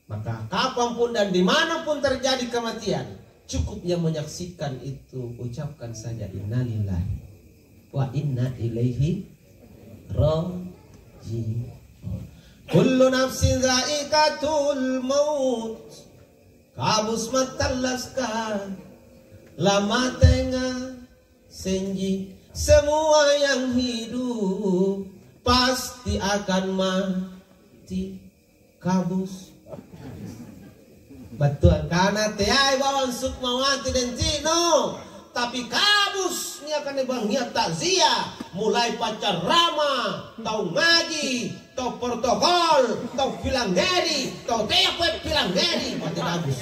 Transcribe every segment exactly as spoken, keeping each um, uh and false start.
Maka kapanpun dan dimanapun terjadi kematian, cukup yang menyaksikan itu ucapkan saja innalillahi wa inna ilaihi raji'un. Kullu nafsin zaikatul maut. Kabus mattallaska lamatenga senji. Semua yang hidup pasti akan mati. Kabus. Battuang kana teai bawang sukmawati dencino, tapi kabus niaka nibangngia takziah, mulai paccarama, tau ngaji, tau protokol, tau pilangngeri, tau tea poe pilangngeri, mate kabus.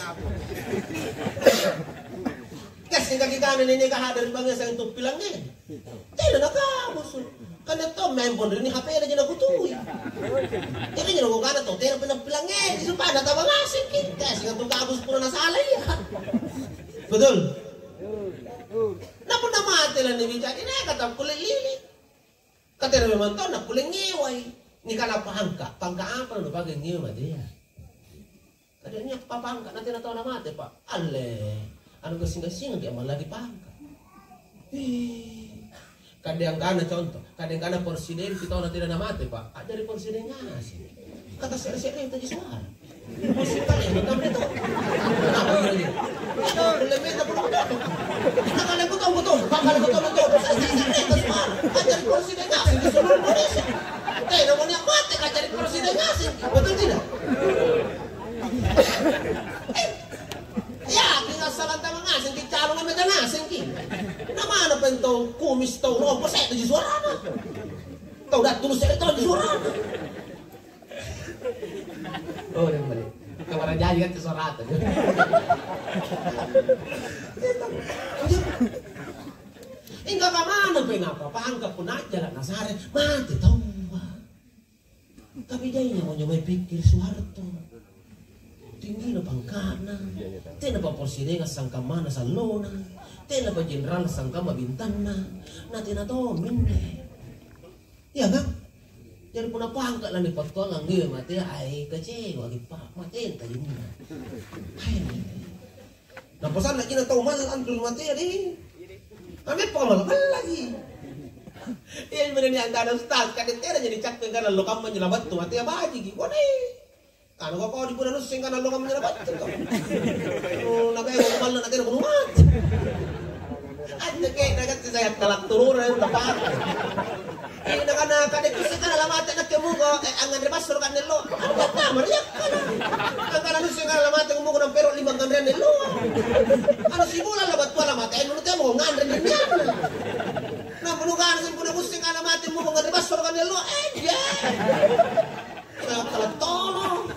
Gassing kaki kana nini kahadari bangngia sayang tu pilangngeri. Tena nakabusu. Kan dia tau main pon rini H P na jena kutui. Jadi jena kukana tau tena pernah pilangngeri supaya nataba ngasengki. Teh sehingga tu kabus pura nasala iya. Betul. Nah pernah mati lah nih bicara ini kata kulit lili. Katena memang tau nakkulle ngewai. Nikana pangka, pangka apa nu pake ngewa mate ya? Ada nia papangka na tena tau namate, Pak. Alle, anu gassing-gassingang ki ammalla dipangka. Ih, kadang kana contoh, kadang kana presiden pi tau na tena namate, Pak. A'jari presiden ngaseng. Kata se're-se're taji suara. Musti tanya, betul itu. Kenapa iya, iya? Kulle meta pun betul. Nah, kalau betul, betul. Kalau betul, betul. Se're-se're taji suara. A'jari presiden ngaseng di seluruh Indonesia. Tena mo nia' mate, a'jari presiden ngaseng. Betul tidak? Yakin assalanta mangasengki, calon ameta ngasengki. Na mana pen tau kumis, tau lompo, se'reji suarana. Tau dattulu se're tonji suarana. Oh, yang balik. Kamara jaji kan suarata. Ingka kamana pen apa? Pangka punna jala nasare, mate taua. Tapi jaimi anjo mae pikkiri Soeharto. Tinggina pangka'na. Tenapa presidenga sangkammana sallona. Tenapa jenderal sangkamma bintanna. Na tena tomminne. Iya kan? Jari punna pangka lanipattuangang ngewe matea, ai kacewaki pa' matenta jinna. Hai. Napasanna cina tau malla' antu ri matea deh. Ameppa malla'-mallaki. Iya bener ni angkana ustaz, kadang tena jadi cakke kana lo kamma nyela battu matea bajiki. Wadai. Kana kau di puna nussing kana lo kamma nyela battu kau. Oh, nabe ko malla' na tena kuno mati. Anjeke na gatti saya talak turun na pa. Eh, nakana, "Kade kusse kana lamate nakke muko, eh, angnganre bassoro kanne lo." Apa tama riakkana? Angkana nusse kana lamate muko nampero lima nganreanne lo. Anu sibulang la battua lamate, eh, nunu temo nganre dunia. Nampa nukana sempuna kusse kana mate muko nganre bassoro kanne lo. Eh, dia. Nah, kala tolong.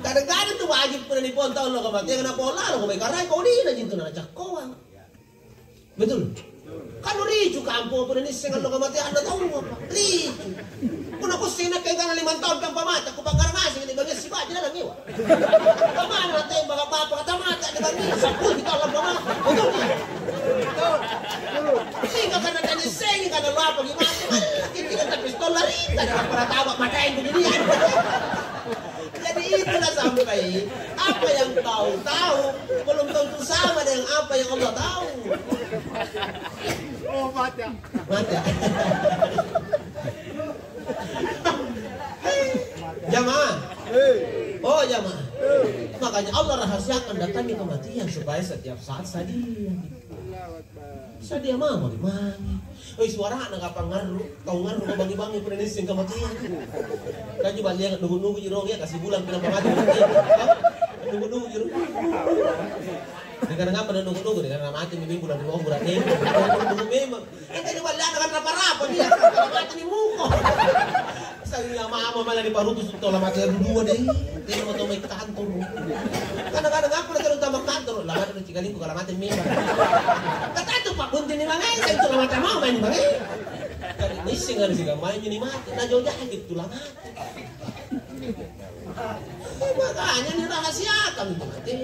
Kadang-kadang tu wajib puna nipontau lo kamateanga napola lo, kau mai karai kau dina jintu na cakkoang. Betul? Kan ricu kampo puna nisseng allo kamateanna taua, ricu. Punna kusseng nakke angkana limang taung tampa mate, kupangngara ngaseng ni bangngi sibaji lalang ngewa. Kamana tembak apa-apa, kata mate ni bangngi, sepuluh kita lampa mate. Betul? Sehingga karena tena nissengi kana lo apa gimana, kita tapi pistol lari, kita apa tawa mate itu jadi. Jadi itulah sampai apa yang kau tahu belum tentu sama dengan apa yang Allah tahu. Oh, mati. Mati. Jamaah. Oh, jamaah. Makanya Allah rahasiakan datangnya kematian supaya setiap saat sadia. Sadia mamo ri mange. Oi, suarana kapang ngarru, tau ngarru ka bangi-bangi punna nisseng kamateang. Kan coba liang nugu-nugu ji rong ya, kasi bulang pila pamati. Nugu-nugu ji rong. Dengan ngapa dan nugu-nugu dengan mati mi bulan dua bulan ni. Nugu memang. Ente coba liang dengan rapa-rapa dia. Mati ni muko. Sangnging mamo mala niparutusu tau lamate anu dua deh. Tena tau mai kantor. Kadang-kadang aku na tau tama kantor, lamate na cikalingku kalau mate memang. Kata tu Pak Bunting ni mangai, saya tu lamate mau main mangai. Kali nisseng harus sika main ni mate, na jauh jahat tu lamate. Eh, makanya ni rahasiakan tu mate.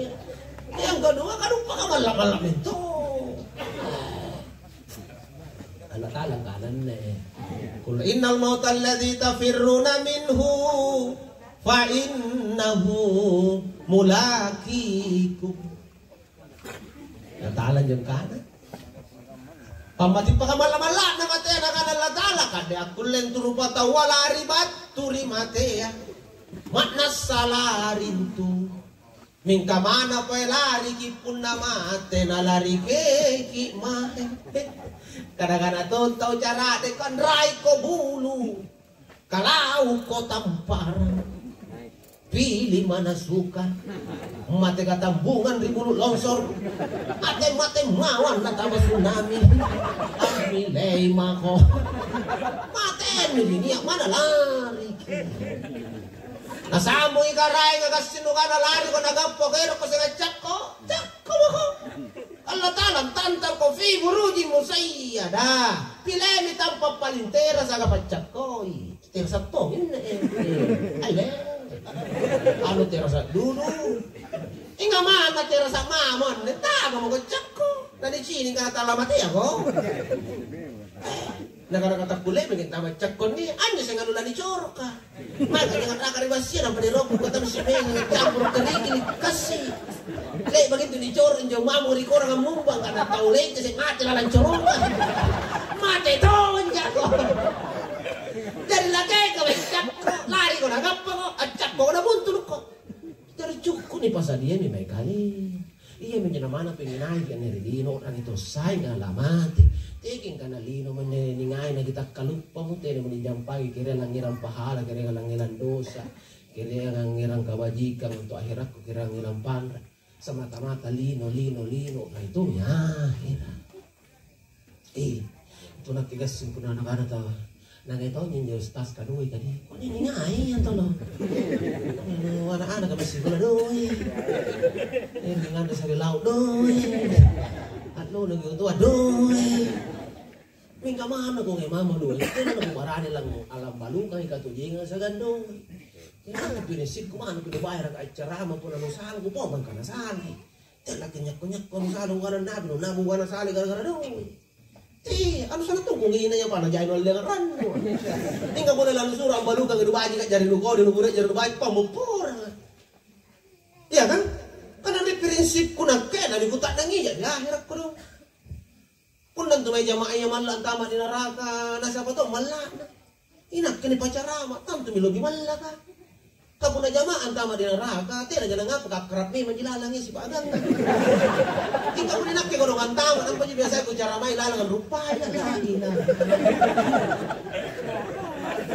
Yang kedua kan lupa kamalla-malla mento. Allata'ala kananne. Qul innal mautal ladzi tafirruna minhu Fa innahu mulaqikum. Natala jengkana. Pammati pakamalla-malla'na matea, nakana Allata'ala, kande akkulle antu rupataua lari battu ri matea. Ma'nassa lari antu. Mingka manapa lariki punna mate, nalarikeki mae. Kadang-kadang tong tau cara'de, kanraiko bulu. Kalauko tamparang, pili mana suka. Mate katambungan ri bulu longsor. Mate-mate mawang nataba tsunami. Ammilei mako. Matemi nia' mana lari. Nasambungi karaenga gassing nukana, lariko nagappo, kaerokko seng accakko. Cakko mako. Allata'ala antantangko fi burujin musayyada. Pilemi tampa' paling terasa ka paccakkoi. Terasa tongi anne, eh. Eh, aile. Anu terasa dulu. Inga mama terasa mamo anne, tama mako cakko. Na nicini' kana tala mateako. Nakana katakkulle maki tama cakko anne, anjo seng anu lanicoroka. Maka jangan raka ri bassia, nampa nirokko kotang simenga, campuru kariki, kassi. Le'baki intu nicoro' injo mamo ri korang ammumba, angkana tau lengkese mate lalang corona. Mate tonjako. Jari lakeka mae accakko, lariko nagappako, accakkoko nabuntulukko. Jari cukku'ni pasadiami mae kale. Iaminjo namana pinginai anne ri lino, rangi tossai ngalamati. Teki angkana lino manne ningai nakitakkaluppamo, tenamo nijampangi kereang langngerang pahala, kereang langngerang dosa, kereang angngerang kabajikang untu' aherakku, kereang angngerang panra'. Semata-mata lino, lino, lino, na itu ahera. Eh, itu nakke gassing punna nakana tau, "Nangai tonji injo ustaz kadoi kadi?" Kodi ningai antolo. Anu, ana'-ana' ka masih kula doi. Eh, nganre sare lau' doi. A'loloki otoa doi. Mingka manna ko ngai mamo doi, tena nakubarani lang-, alambalukangi katojengang siagang doi. Tena prinsipku manna kubajaraka accarama punna nusala, kupau mangka nasalai. Tena kinyakko-nyakko nusala bukanna nabi, nabi bukanna salai gara-gara doi. Ti, anu sana tunggu ngina ya pana jai nualleang rannu. Tinggal boleh lalu surang balukangi nubaji ka jari nukodi nukure jari nubaji pammuppurang. Iya kan? Karena ini prinsipku nakke, na nikuta'nangi jadi akhirakku dong. Punna antu mae jama'aya malla' antama' ri naraka, nasaba tau malla'na. Inakke nipacarama', tantumi lobi mallaka. Ka punna jama'a antama' ri naraka, tenaja nangapa, kakkara' memanji lalangi sipa'ganna. Mingka punna inakke kodong antama', nampaji biasaya kucaramai lalang anruppai, la ilaha.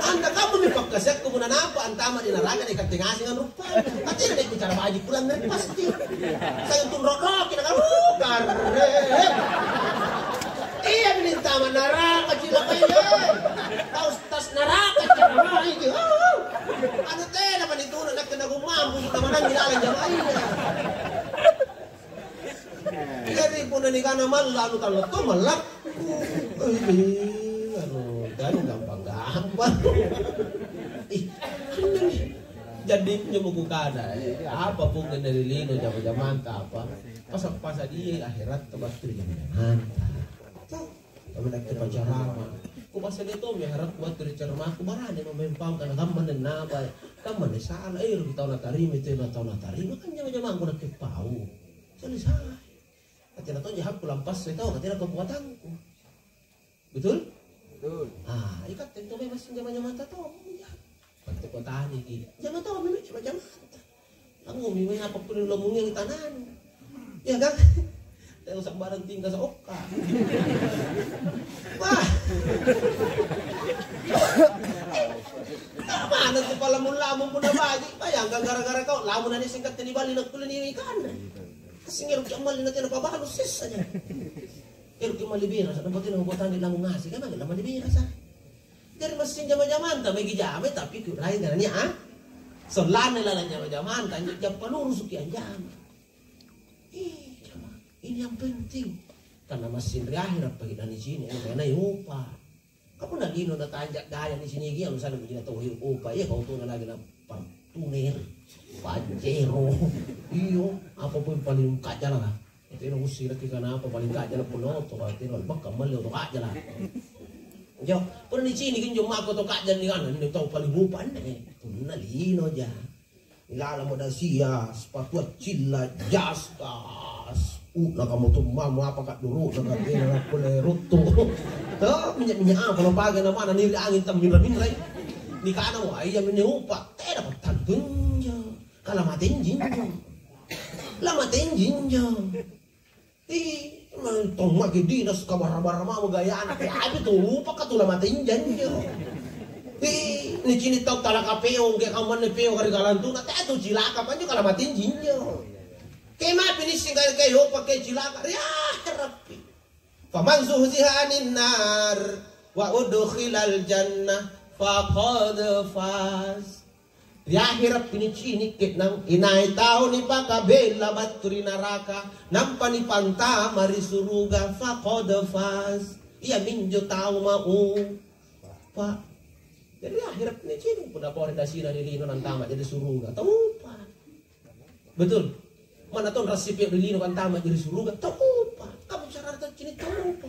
Anda kammami pakkasiakku punna nampa antama' ri naraka, nikatte ngaseng anruppai. Atena dek bicara baji pulang dari pasti. Saya tunrok-roki na kamu karre. Iya, minta manaraka cila kaya. Kau tas naraka cila mai. Anu tena pani tuna nak kena gumambu kita manang di dalam jamai. Jari punna nikana malla' anu tallo to malla'. Eh, anu, kan gampang-gampang. Ih, anjing. Jadi injo mukukana, eh, apa pun dari lino jama-jamanta apa? Pasa-pasa dia akhirat battu ri jama-jamanta. Tapi nakke pacarama. Ku pasa dia to akhirat battu ri caramaku barani memang pau kana kamma nennaba, kamma nessala, eh, ri tau natarima, itu tau natarima, kan jama-jamangku nakke pau. Selesai. Katena tonji hakku lampassoi tau, katena kekuatanku. Betul? Betul. Ah, ikatte antu mae massing jama-jamanta tau, iya. Pante kutaniki. Jama tau memang jama-jamanta. Kamu memang apa pun lo mungi tananu. Ya kan? Tau sambarang tinggal seokka. Wah. Mana tu pala mula mun puna baji. Bayangkan gara-gara kau lamun ane singkat tadi bali nak kuliah ni ikan. Singir kiammalli na tena pabalu sessanya. Ero kiammalli berasa, nampa tena kukuatang di lamung ngaseng, kan lama di berasa. Jari massing jama-jamanta, magi jamai, tapi kuraeng karena ah. Sollanna lalang jama-jamanta, anjo jampa lurusuki anjama. Ih, jama, ini yang penting. Karena massing ri akhirat pagi na nicini, ero kena upa. Ka punna lino natanja gaya niciniki, misalnya puji na tau upa, iya kau tuna lagi na partuner, pajero, iyo, apa pun paling kajjalaka. Tena ussiraki kanapa paling kajjala punna oto, tena bakka malli oto kajjala. Jo, pura niciniki injo mako to ka'jang nikana, anne tau paling mupa anne. Punna linoja. Nilalamo dasia, sepatu accilla, jas, tas. Uh, nakamo tummamo apa ka'duru'na ka'dena nakkulle ruttu. To, minnya-minnya apa lo pake namana niri anging tamminra-minrai. Nikanamo, "Ai, iaminne upa." Tena pattantu injo. Ka lamatenji injo. Lamatenji injo. Ih, tong maki dinas kabara-bara mamo gayana, ke apa tu lupa ka tu lamatenji injo. Ih, nicini tau talaka peong, ke kamanne peong ri kalantuna, te tu cilaka panjo ka lamatenji injo. Ke mapi nissing ke yopa ke cilaka, ri aherappi. Faman zuhziha anin nar wa udkhilal jannah faqad faz. Ri aherappi nicini ke'nang, inai tau nipakabella battu ri naraka, nampa nipantama ri suruga, faqad faz. Iaminjo tau maupa. Jadi ri aherappi nicini, punna pore dasina ri lino nantama jadi suruga, taupa. Betul? Mana tong rassi pia ri lino kantama jadi suruga, taupa. Kamu cara tau cini taupa.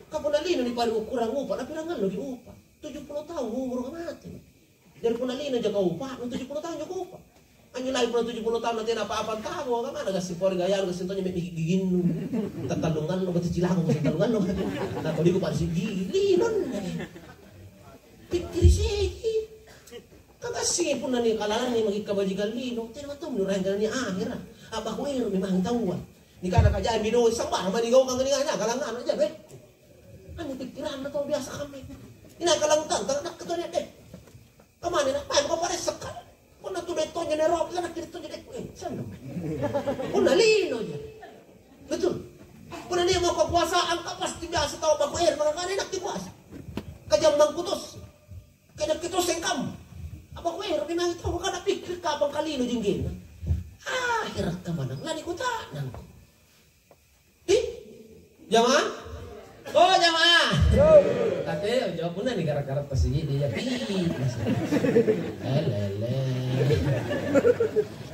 Kapunna lino ni paling ukurang upa, na pirang allo di upa? Tujuh puluh tahun umur mati. Jari punna lino jaka upa, nu tujuh puluh tahun jaka upa. Anjo lai punna tujuh puluh tahun na tena apa-apa, tamo ka mana gassi pori gayang gassi tonyo me giginnu. Tatallung allo, batu cilaka gassi tallung allo. Na kau diku pada sigi, lino nne. Pikkiri segi. Kagassingi punna ni kalalanni maki kabajikan lino, tena matau nuraeng kana ni ahera. Apa kuero memang taua. Nikana kajami doe, sambarang mani gaukang ni anya kalangana aja be. Anu pikiranna tau biasa kami. Ina kalang tang tang nak ketone deh. Kamane nak main kau paressa kan. Punna tu deh tonyo ne rok, nak kiri tonyo deh. Eh, sana. Punna lino je. Betul. Punna dia mau kekuasaan, kau pasti biasa tau baku air, maka kan enak dikuasa. Kajam mangkutus. Kada kitu sengkam. Apa kue ero memang tau kada pikir kapang kalino jinggenna. Akhir kamanang lani kuta'nang. Ih, jamaah? Oh, jamaah. Tapi jawab punna ni gara-gara tasigi dia. Ih, lele.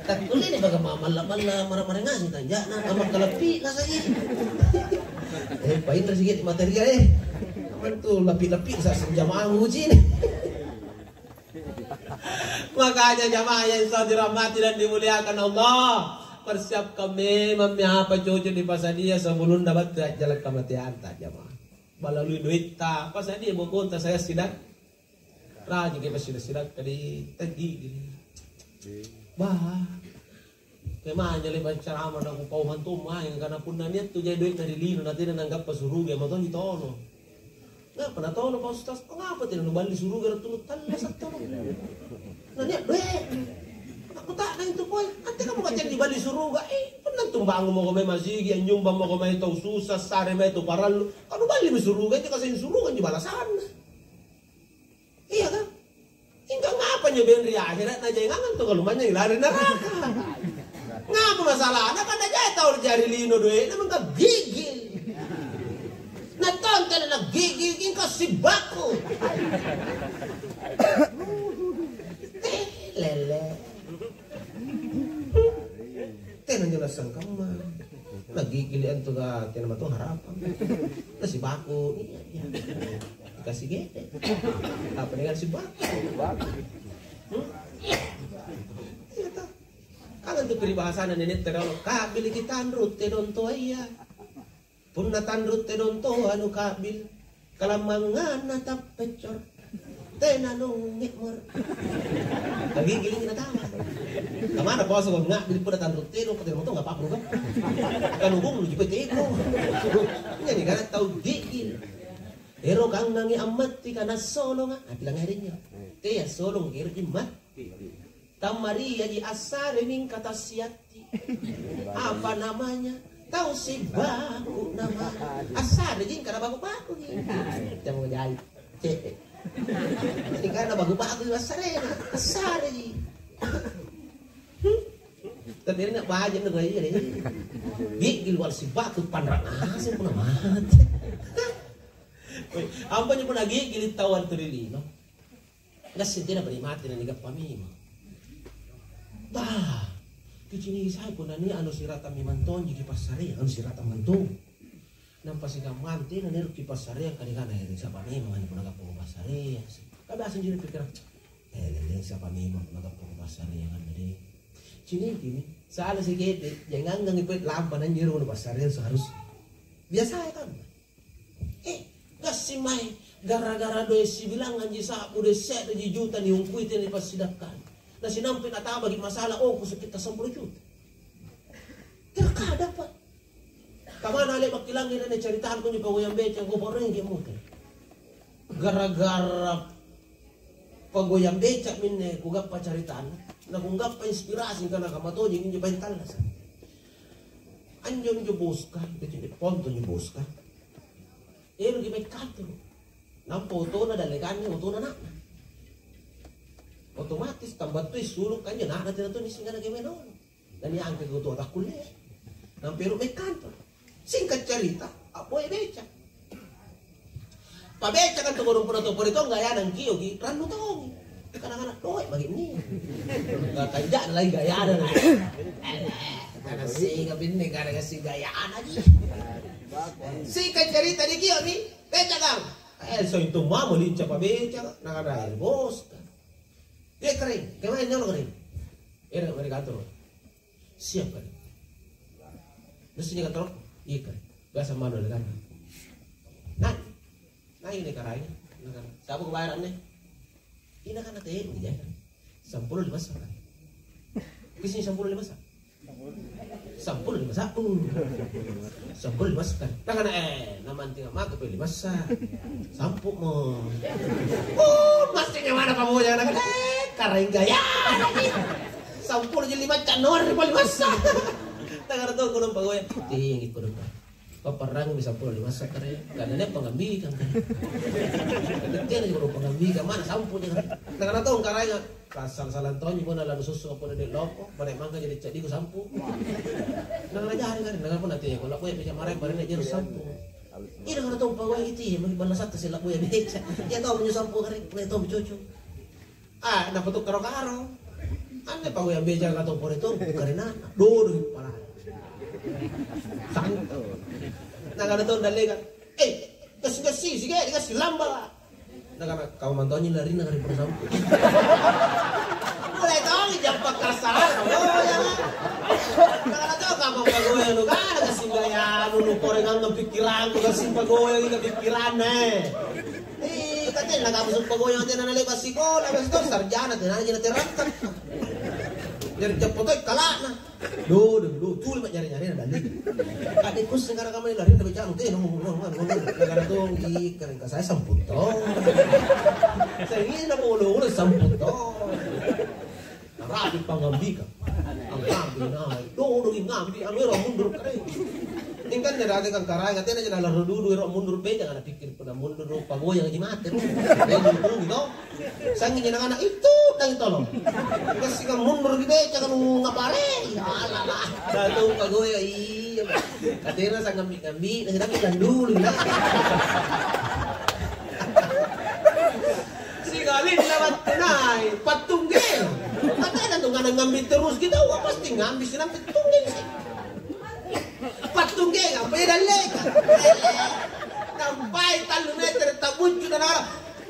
Takkulle ni bagaimana malla-malla mara-mara ngaseng tanja'na, kamma kalappi'na saja. Eh, painra sikit material, eh. Mantu lappi-lappi sa jamaah nguji nih. Makanya jamaah yang saya dirahmati dan dimuliakan Allah, persiapkan memang apa cocok dipasadia sebelum dapat jalan kematian tak jamaah. Balalui duitta, pasadia bokonta saya sidang. Rajiki pasidang-sidang kadi tegi gini. Bah. Kemanya le'ba' carama na kupauang tommaeng kana punna nia' tu jai doe'na ri lino na tena nanggappa suruga matonji tolo. Ngapa na tolo pa ustaz? Ngapa tena nuballi suruga ri tunu tallasa tolo? Na nia' doe'. Aku tak na intu poi, ante kamu macam diballi suruga, eh, punna tumbangun mako mai masigi, anyumbang mako mai tau susah, sare mai tau parallu, kanu balli mi suruga, itu kaseng suruga injo balasanna. Iya kan? Ingka ngapa njo ben ri ahera' na jaingangang tu kalumanynyang lari naraka? Ngapa masalahna? Kan na jai tau ri jari lino doe'na mangka gigil. Na tau tena na gigil ingka sibaku. Eh, lele. Tena njo nassangkamma. Nagigili antu ka tena mato harapang. Nasibaku, iya, iya. Dikasih gede. Apa dengan sibaku? Hmm? Iya, toh. Kan antu peribahasana nenetta kalau kabiliki tanru tedong toa iya. Punna tanru tedong toa nu kabil, kalammanganna tappeccor. Tena nungngi mor. Kagigiling na tama. Kamana poso ko ngabili punna tanru tedong, ko tedong to ngapa perlu kan? Kan hubung lu juga tedong. Jadi kan tau gigil. Ero kangangi ammatti kana solonga, abilang harinya. Tea solong ero immat. Tammariaji assare mingka tassiatti. Apa namanya? Tau sibaku nama. Assare jingka na baku-baku ni. Jangan jai. Cek. Ini karena baku-baku assare. Assare ji. Tapi ini nak bajen na gaya ni. Gigil wal sibaku panrang asing pun mati. Ampanya pun gigil tawar tu ri lino. Gassing tena bari mate na nigappa memang. Bah, kiciniki sai punna nia' anu siratang memang tonji kipassarei, anu siratang mantong. Nampa sikammang tena nero' kipassareang, kani kana, "Eh, sapa memang anjo punna gappa kupassareang?" Ka biasa anjo ri pikkirang, "Eh, lelleng sapa memang punna gappa kupassareang anne deh." Ciniki mi, sala sikete, jangangangi pole lampa nanjo ero' nupassareang seharusnya. Biasa ya kan? Eh, gassing mae, gara-gara doe' sibilangnganji sa'bu doe' se'reji juta niungkui tena nipassidakkang. Nasinampe natabaki masalah, oh, kusekitta sampulo juta. Terkadang, Pak. Kamana le'ba' kilangngi anne caritana kunjo pagoyang beca, kuparengi moto. Gara-gara pagoyang beca minne kugappa caritana, nakugappa inspirasi angkana kamma tojeng injo paeng tallasa'. Anjo, anjo boska, beca ponto anjo boska. Eroki mae kantoro. Nampa otona dallekanna otona ana'na. Otomatis tambattui sulu' kanjo ana'na tena toni singara kemae naung. Naniangkaki otoa takkullea. Nampa ero' mae kantoro. Singka' carita, a'boya beca. Pabecaka antu kodong punna tau pole tong gayana angkioki, rannu tongi. Kana-kana doe' bagi'ni. Katanja'na lai gayana. Kana singka' binne, kana kasi gayana ji. Singka' carita nikio'mi, beca kang. Eh, so intu mamo linca pabeca, nakana, "Eh, bos." "Iya, Karaeng, kemae nyolo, Karaeng?" "Ero' mae ri kantoro." "Siap, Karaeng." "Nassing kantorokku?" "Iya, Karaeng." Biasa mano ri kantoro. Nah, nah, ini Karaeng. Nakana, "Saba' kubayara anne?" Ina kana tena, ya. Sampulo lima saka. Kisi sampulo lima saka. Sampulo lima saka. Sampulo lima saka. Nakana, eh, namantinga maka pe lima saka. Sampumo. Oh, masih nyawana pamoja nakana, eh, Karaeng gaya. Sampulo ji lima saka, nori pa lima saka. Nakana to kodong pagoya. Tinggi kodong. Papparangngemi sampulo lima saka, Karaeng. Karena nia' pangambikang, Karaeng. Tena ji baru pangambikang, mana sampuja, Karaeng. Nakana tong Karaenga, "Passala'-salang tonji punna lanusussu' punna doe' lompo, pada mangka jadi caddiku sampu." Nakana, "Jari, Karaeng." Nakana, "Punna teako la'boya beca maraeng, pada nia' jero sampu." Iya, nakana tong pagoya, "Itu iya, maki ballasatta sila la'boya beca. Iya tau minjo sampu, Karaeng, punna tau cocok." Ah, napatu karo-karo. Anne pagoyang beca ka tau pore tong, karenana. Dodo pala. Santo. Nakana tong dallekang, "Eh, kasi-kasi, sige, kasi lamba." Nakana, "Kau mantonji larinna kari pore sampu." Mulai tongi jampa kassara. Oh, ya. Nakana tong, "Kau pagoyang nu kana kasi gaya anu, nu pore nganggeng pikkirangku, kasi pagoyang ika pikkiranna, eh." Eh, katena kamu sumpagoyang tena nale'ba' sikola, biasa to sarjana tena ji naterangkan. Jari jappo toi kala'na. Do, do, do, tuli ma'jari-jari na dalli. Ade kusse kana kamai lari na becanu tena ngomong, ngomong, ngomong. Negara tonggi, kering ka saya samputto. Saya ingin na polo, udah samputto. Rapi pangambika. Angkambi nai. Dodoi ngambi, anu ero mundur kare. Ingkan nirate kang karaenga, tena jena larro dudu ero mundur beja, kana pikir punna mundur pagoyang ji mate. Beja dudu to. Sangi jena kana itu dang tolong. Kasika mundur di beja kanu ngapare. Ya Allah lah. Datu pagoyang iya. Katena sangambi-ngambi, nasi tapi kan dulu. Sigalinna battu nai', pattunggeng. Katena tu kana ngambi terus kita, wah pasti ngambi sinang pattunggeng sih. Pattunggeng, apa ya dalle? Nampai tallu meter tabuccu dan arah.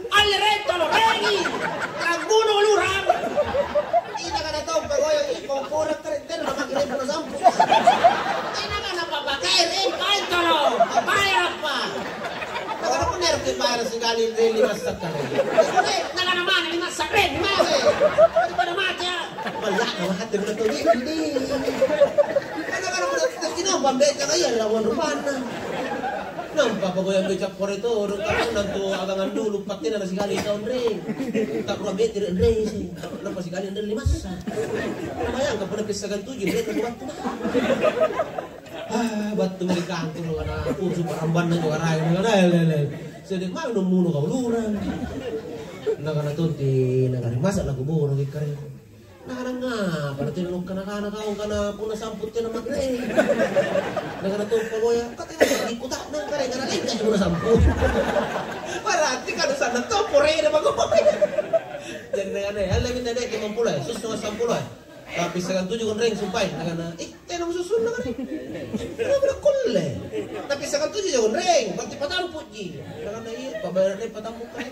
Alle retolo, rengi. Rambuno lurang. Ina kana tau pagoyang, ih, kongkorang kare. Tena napakai lembu nasampu. Tena kana papakai lembu, paintolo. Pabayarappa? Nakana punna ero' kibayara sikali ri lima sakkare. Nakana mana lima sakkare? Mate. Daripada mate, ah. Malla'na mate punna tau gitu. Nakana punna tau kinau pambecanga iya ri lawan rupanna. Nampa pagoyang beca pore todong, karena tu agangan dulu, pattena na sikali tau anreng. Ta'rua metere' anreng isi. Nampa sikali anreng lima sa. Bayangkan pada pissagang tuju, anreng na battu. Ah, battu ri kantoro, ana' kursu parambanna juga rai, ana', le, le. Sedek mau nommuno kau lurang. Nakana tonti, nakana masa laku bono kare. Nakana ngapa na tena nukkana-kana kau kana punna sampu tena makre. Nakana to pagoyang, "Ka tena ikuta'nang kare, kana lengka punna sampu." Berarti kana sanna to porena pagoyang. Jari nakana, "Alle minta dek limampulo, eh, susu sampulo, eh." Tapi sekarang tujuh kan reng sumpae, nakana, "Ih, tena mususunna kan? Kenapa nak kulle?" Tapi sekarang tujuh jago reng, berarti patampuji. Nakana, "Iya, pabere patampu kan?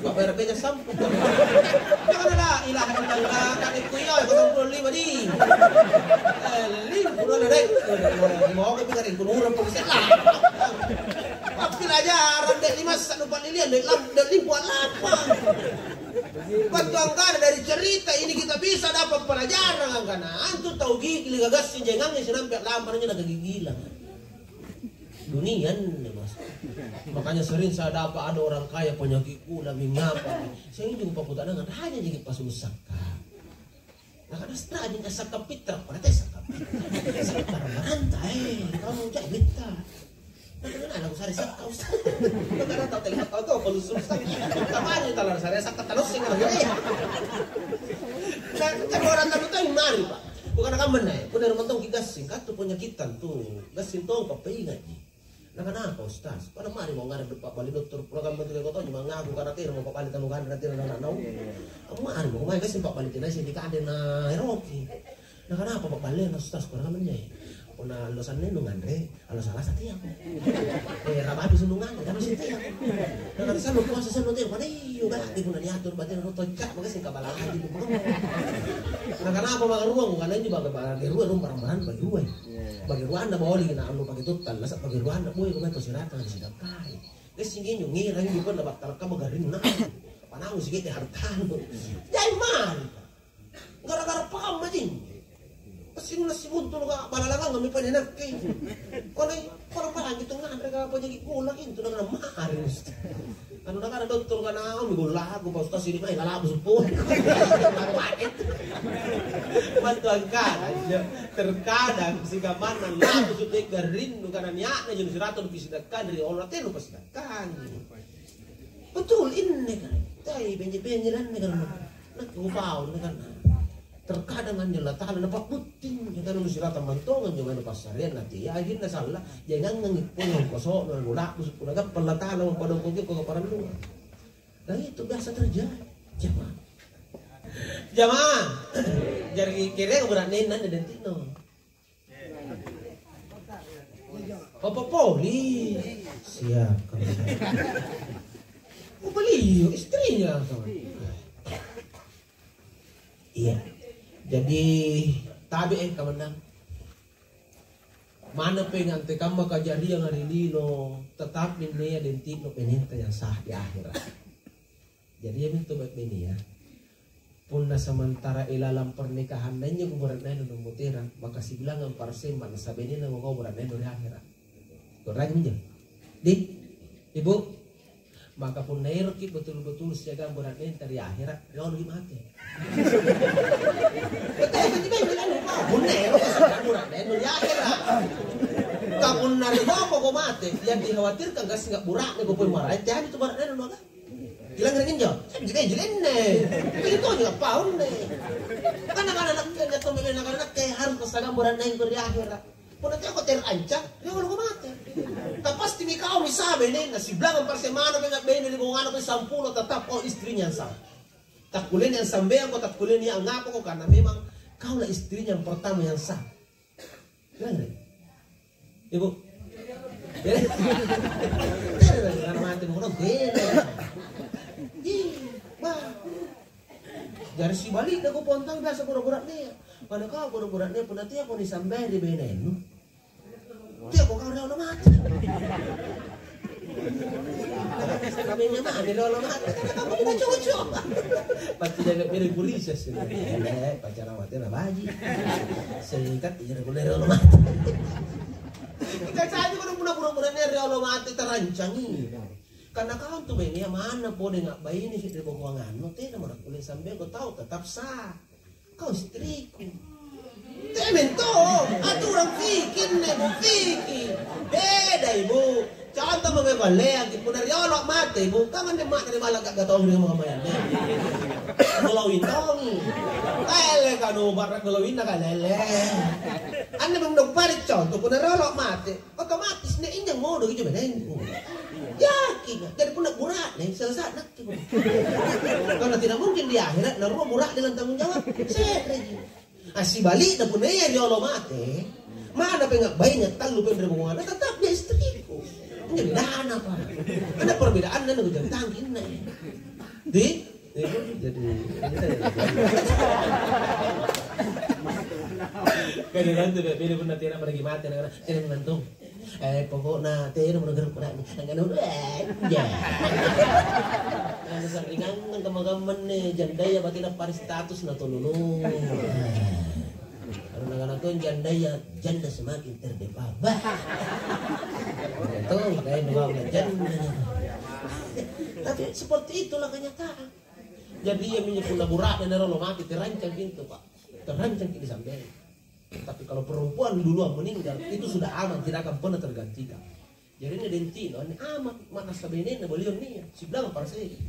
Pabere beja sampu kan?" Nakana, "La ilaha illallah, kan ikku iya, kosong puluh lima di." Eh, limpu dua dek. Mau ke pinggir ikku nurang pun sela. Pelajaran dek lima satu palilia dek lam dek limpu alapa. Bantu angkana dari cerita ini kita bisa dapat pelajaran angkana antu tau gigli gagassing jangangi sinampe lamparnya na kegigilan. Dunia anne, Mas. Makanya sering saya dapat ada orang kaya penyakit gula, mengapa? Saya juga pakutanangan hanya jadi pasusakka. Nakana, "Strajing assakka pitra, pada teh sakka pitra. Sakka maranta, eh, kamu cak betta." Nakana, "Nah, lagu sare sakka, Ustaz." Nakana, "Tau teng sakka, tau palusur sakka. Kamari tala sare sakka, talussing lagi, eh." Nah, kan orang talu tau mari, Pak. Bukan kamma nai, punna rumah tong kigassing, katu penyakitan tuh, gassing tong papaingaji. Nakanapa, Ustaz? Pada mari mau ngarep pa'bali dokter, pura kamma tu kau tau, mangaku karena tena mau pa'bali tanu kanre, tena anak nau. Iya, iya. Mari mau mai gassing pa'bali tena sini kande na eroki. Nakanapa pa'balena, Ustaz? Kurang menye. Punna allo sanne nu nganre, allo salasa teako. Eh, rababi sunu nganre, tapi sini teako. Nakana sannu puasa sannu teako, pada iyo, berarti punna niatur batena nu tonca, maka sing kabala lagi tu. Nakanapa maka ruang, karena ini bagi, bagi ruang, barang-barang bagi ruang. Iya, iya. Bagi ruanna boli na anu pake tutta, lasa bagi ruanna boy, kau main siratang di sidakkai. Gassing injo ngira injo punna battala kama garrinna. Panaung sikiddi hartanu. Jai mari. Gara-gara pamma jing. Pasinna sibuntulu ka balalangang mi pada nakke. Kone kone pagi tu nganre ka apa jadi kula intu dengan mari. Anu nakana dokter kana mi golaku pa ustaz ini mai lalabu sepuluh. Bantu angkana, terkadang sikamana labu sudah garrinnu karena niatnya jadi seratus lebih sedekah dari Allah telu pasti. Kan. Betul, inne kan. Jai benje-benje lanne kan. Nakke kupau, inne kan. Terkadang anjo Allah Ta'ala napabbutting, ya kan, nu sirata mantongan, jangan passarian nanti. Ya, akhirnya salah, jangan ngangi pun yang kosong, nu laku sepuluh, kan Allah Ta'ala mempadongko juga keparalluan. Dan itu biasa terjadi. Jamaah. Jamaah. Jadi kira-kira berat nenan dan tino. Apa poli? Siap, kalau siap. Oh, beliau, istrinya, kawan. Iya. Jadi, tabe, eh, kawan. Mana pengantekamma kajarianga ri lino, tetap minne dentino penenta yang sah di akhirat. Jadi, iami tu baine ya. Punna samantara ilalang pernikahanna injo kubura'nai nu muterang, maka sibilangang parsemma nasaba inenna mako bura'nai nu ri akhera. Kurang injo. Di, Ibu, maka punna eroki betul-betul siagang bura'nenta ri akhera, rioloki mate. Betul, betul, betul, betul. Punna eroki siagang bura'nai nu ri akhera. Ka punna ri bopoko mate, yang dikhawatirkan gassing bura'ne ko poi maraeng, teani tu bura'ne nu maka. Bilang ri injo, "Eh, jilenne." Itu juga paunne. Karena kan anaknya jatuh memang anak kayak harus pasagang bulan naik di akhirat. Punna teko terancam, ya kalau mati. Tapi pasti mi kau misalnya ini, nah si bilang persemana dengan bene di bawah anak sampulo tetap kau istrinya yang sah. Tak kuliah yang sampean kau tak kuliah yang ngapa kau karena memang kau lah istrinya yang pertama yang sah. Bilang ri. Ibu. Karena mati mau kodong beda. Ih, bah. Jari sibalikna ku pontang biasa pura-pura'nea. Pada kau pura-pura'nea punna tiako nisambai ri benenu. Tiako kau riolo mati. Kami memang riolo mati. Kenapa kita cucu? Pasti jaga pilih polisi sih. Eh, pacara mati na baji. Singkat iya riolo mati. Kita saja kalau pura-pura'nea riolo mati terancangi. Karena kau tu bene manna pole ngabbaini ri bokoangannu, tena mo nakkulle sambe ko tau tetap sah. Kau istriku. Temento, aturan fikir ne, Bu, fikir. Beda, Ibu. Contoh mo bebaleang, punna riolo mate, Ibu, kang anne mate ri balla gagga tong ri mamayanne. Golowing tongi. Ele kanu barra golowinna kalele. Anne bang dong pare contoh, punna riolo mate, otomatis ne injang modo ijo benengku. Yakin, jadi punna bura'ne, selesai. Karena tidak mungkin di akhirat, narua bura'ne dengan tanggung jawab. Se'reji. Assibali'na punna ia riolo mate, mana penga baine tallu penre bongana, tetap dia istriku. Jadi dana pa. Ada perbedaanna na kujang tangkinna. Di? Jadi, jadi. Kan nanti beda punna tiada pergi mate, nah, tiada menantu. Eh, pokokna tena mo nagarru' pole. Angkana, "Weh, ja." Anu sa'ringang kamma-kammanne jandaya batena pari status na tololo. Kalau nakana to jandaya, janda semakin terdepa. Bah. Itu, kayak dua janda. Tapi seperti itulah kenyataan. Jadi, iaminjo punna bura'ne na riolo mate, terancang pintu, Pak. Terancang ki disambei. Tapi kalau perempuan duluan meninggal, itu sudah aman, tidak akan pernah tergantikan. Jadi, ini dentino, ini aman, ma'nassa benenna beliau nia, sibilang parasei.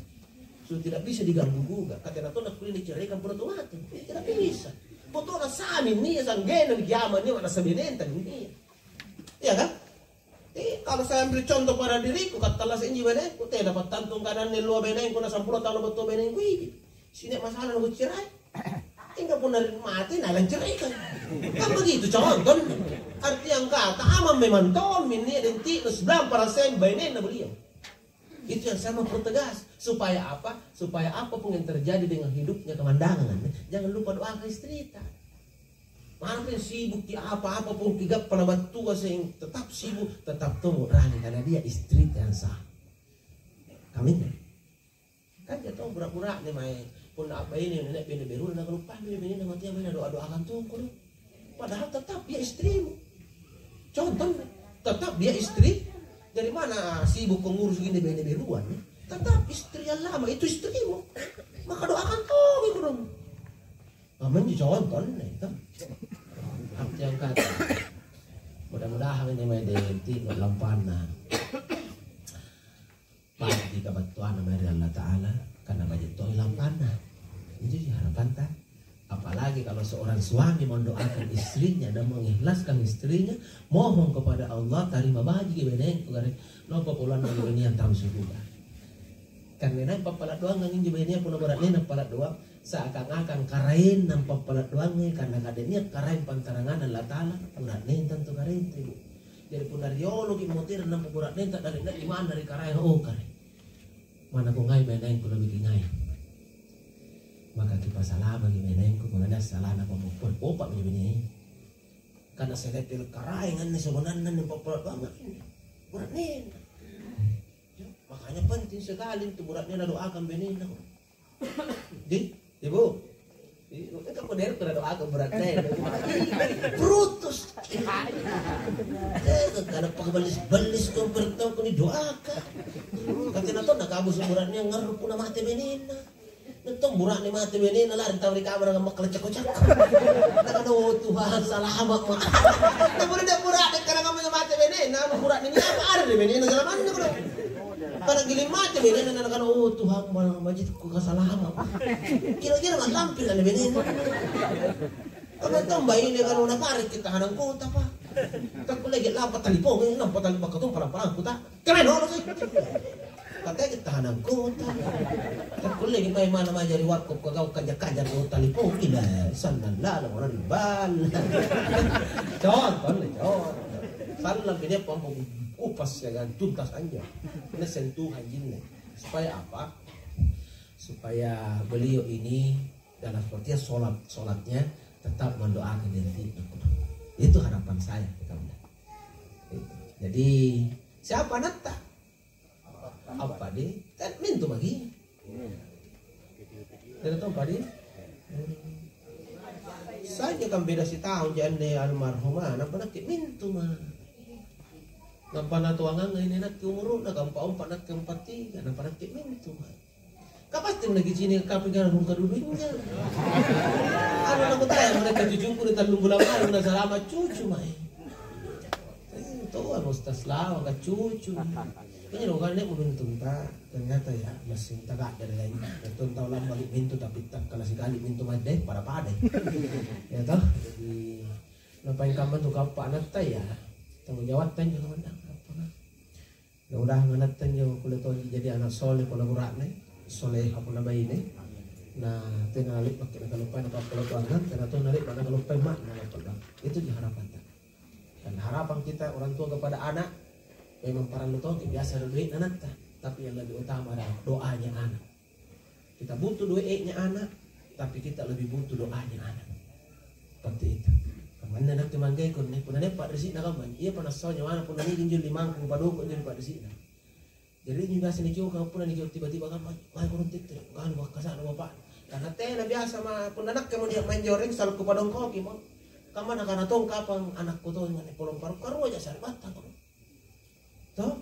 Sudah tidak bisa diganggu gugat. Katena tonna kulle niceraikan punna tu mate. Tidak bisa. Botona sami nia, sanggena ni kiamat nia, ma'nassa benenta nia. Iya kan? Eh, kalau saya ambil contoh pada diriku, kattallasa inji benengku, tena pattantung kadanne lua benengku, na sampulo taung battua benengku iji. Sine masalah na kucerai. Tinggal punna ri mati, na lanceraikan. Kan begitu, contoh. Artiang kata, amang memang tommi, nia denti, na sebelah paraseng, benenna beliau. Itu yang saya mau pertegas. Supaya apa? Supaya apapun yang terjadi dengan hidupnya kemandangan, jangan lupa doakan istrita. Maka sibukki apa-apa pun kigappa na battua seng, tetap sibuk, tetap tongko rani karena dia istri yang sah. Kaminna. Kan dia tahu burak-burak nih mae. Punna apa ini nenek bene beru na kalupang bene bene mati yang mana doa-doakan tongko deh. Padahal tetap dia istrimu. Contoh, tetap dia istri. Dari mana sibuk kau ngurus gini bene beruan? Tetap istri yang lama itu istrimu. Maka doakan tongko dong. Amang ji contoh nih, kan? Arti yang kata. Mudah-mudahan ini mai denti lampanna. Pasti kabattuanna mae ri Allata'ala, karena baji' toi lampanna. Itu ji harapanta. Apalagi kalau seorang suami mendoakan istrinya dan mengikhlaskan istrinya, mohon kepada Allah, tarima baji' benengku, gare, nopo poloanna ninia tau suruga. Karena nai pappala' doangang injo benea punna bura'nena pala' doang, seakan-akan karaeng nampa pala' doangai, karena kade nia' karaeng pantaranganna Allata'ala, bura'nenta antu karaeng tu, Bu. Jadi punna rioloki motere nampa bura'nenta dallekna imanda ri karaeng, oh, karaeng. Mana kungai benengku lebih kingai. Maka kipasalamaki benengku, punna nia' salana pammupuang, popa'mi benea. Karena selevel karaeng anne sebenarnya nampa pala' doangang ini. Bura'nena. Ya, makanya penting sekali untuk bura'nena doakan benena. Di, Ibu. Ibu, kan kamu dari pernah doakan bura'nena. Brutus. Eh, karena pakai balis-balis kau bertau kau didoakan. Katanya tuh nak kamu sebura'ne ngarru punna mate benena. Nattong bura'ne mate benena lari tau ri kamara ngammakkala cakko-cakko. Nakana, "Oh, Tuhan, salama'ma'." Napunna nia' bura'ne kana ngamma mate benena, anu bura'ne nia' apa ada ri benena salamanna kodong. Kana giling mate benena, nakana, "Oh, Tuhan, ma-, majikku kasalama'." Kira-kira ma'lampir anne benena. Apa tong baine kalau napareki tahanang kota, Pak. Takkulle lampa talipong, lampa talipong katong palang-palang kota. Kemae nolo sih. Katanya tahanang kota. Takkulle mai mana mai jari warkop kau kaja-kaja kau talipong ila sannan lalo orang di bal. Contoh nih, contoh. Sallang pede pampu kupas ya kan tuntas aja. Ini sentuhan jinne. Supaya apa? Supaya beliau ini dalam artian sholat, sholatnya tetap mendoakan diri. Itu harapan saya kita udah. Itu. Jadi siapa anatta? Apa deh? Kan mintu magi. Tidak tahu apa deh? Saja kan beda setahun ji anne almarhumah, nampa nakke mintu ma. Nampa natuangang ini nakke umuruna, kampa umpa nakke empat tiga, nampa nakke mintu ma. Kapasti mulai kicini kapi kan rung kadudunya. Anu nakutaya mereka cucungku di tallung bulan lalu na salama cucu mae. Eh, to anu Ustaz Lawang ka cucu. Ini lo kan dia menuntung ta, ternyata ya masih tak ada lagi. Betul tahu lama mintu tapi tak kalah sekali mintu made pada pada. Ya toh. Jadi napain kamma tu kappa anatta ya. Tanggung jawab tanjo kamma apa. Mudah-mudahan anatta injo kulle tonji jadi anak soleh punna bura'ne, soleha punna baine. Na tena le'baki nakaluppai napappala' toangang, tena tong nale'ba' nakaluppai ma'na napappala'. Itu ji harapanta. Dan harapan kita orang tua kepada anak memang parallu toki biasa ri doe'na anatta, tapi yang lebih utama adalah doanya anak. Kita butuh doe'nya anak, tapi kita lebih butuh doanya anak. Seperti itu. Kamanna nakke manggeku anne, punna nia' pa'risi'na kamma, iya pa nassau nyawana punna niaki injo limangku padoko injo ri pa'risi'na. Jari injo biasa nikiokang punna nikio tiba-tiba kamma, mae kodong tette', galu bakkasa'na bapa'na. Karena tena biasa ma, punna nakke mo nia' maeng joreng, salukku padongkoki mo. Kamma nakana tong kapang anakku tong anne polong parukka ruaja sari'battang kodong. To?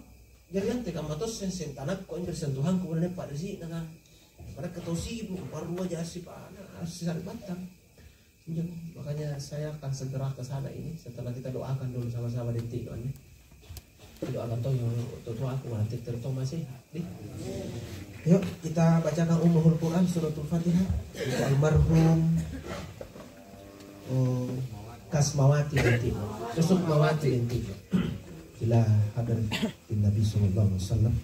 Jari ante kamma tosseng seng tanakko injo ri sentuhangku punna nia' pa'risi'na kan. Pada tau sibuk, baru aja asip ana, asip sari'battang. Injo, makanya saya akan segera ke sana ini setelah kita doakan dulu sama-sama denti'nu anne. Doakan tong untuk tua aku nanti terutama sehat, deh. Yuk, kita bacakan Ummul Quran Suratul Fatihah untuk almarhum, oh, Kasmawati binti, Sukmawati binti. Ila hadratin Nabi sallallahu alaihi wasallam,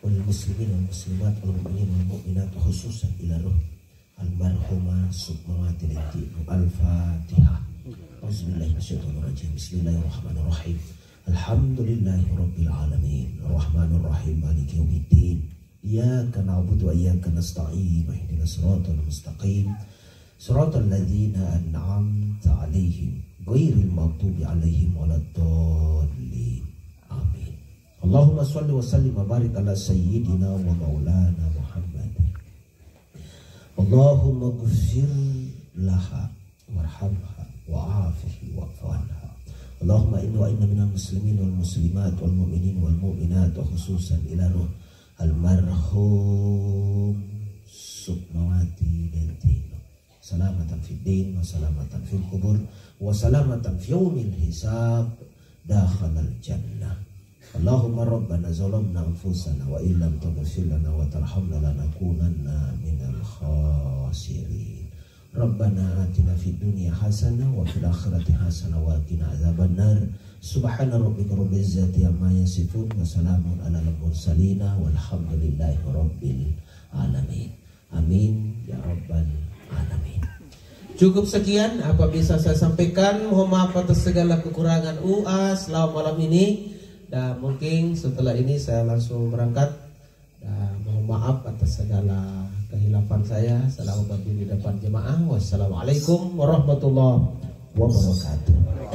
wal muslimin wal muslimat, wal mu'minin wal mu'minat, khususan ila ruh almarhumah Sukmawati binti. Al-Fatihah. Auzubillahi minasyaitonir rajim. Bismillahirrahmanirrahim. Alhamdulillahi rabbil alamin. Arrahmanirrahim. Maliki yaumiddin. Iyyaka na'budu wa iyyaka nasta'in. Ihdinas siratal mustaqim. Siratal ladzina an'amta 'alaihim, ghairil maghdubi 'alaihim waladdallin. Amin. Allahumma shalli wa sallim wa barik ala sayyidina wa maulana Muhammad. Allahumma ighfir laha warhamha wa afihi wa'fu anha. Allahumma inna wa inna minal muslimin wal muslimat wal mu'minin wal mu'minat, wa khususan ila ruh almarhum Sukmawati Lentino. Salamatan fid din, wa salamatan fil kubur, wa salamatan fi yaumil hisab, dakhalal jannah. Allahumma rabbana zalamna anfusana wa illam taghfir lana wa tarhamna lanakunanna minal khasirin. Rabbana atina fid dunya hasanah wa fil akhirati hasanah wa qina adzabannar. Subhana rabbika rabbil izzati amma yasifun, wa salamun alal mursalina, walhamdulillahi rabbil alamin. Amin ya rabbal alamin. Cukup sekian apa bisa saya sampaikan. Mohon maaf atas segala kekurangan ua selama malam ini. Dan mungkin setelah ini saya langsung berangkat. Dan mohon maaf atas segala kehilafan saya. Selamat berdiri di depan jemaah. Wassalamualaikum warahmatullahi wabarakatuh.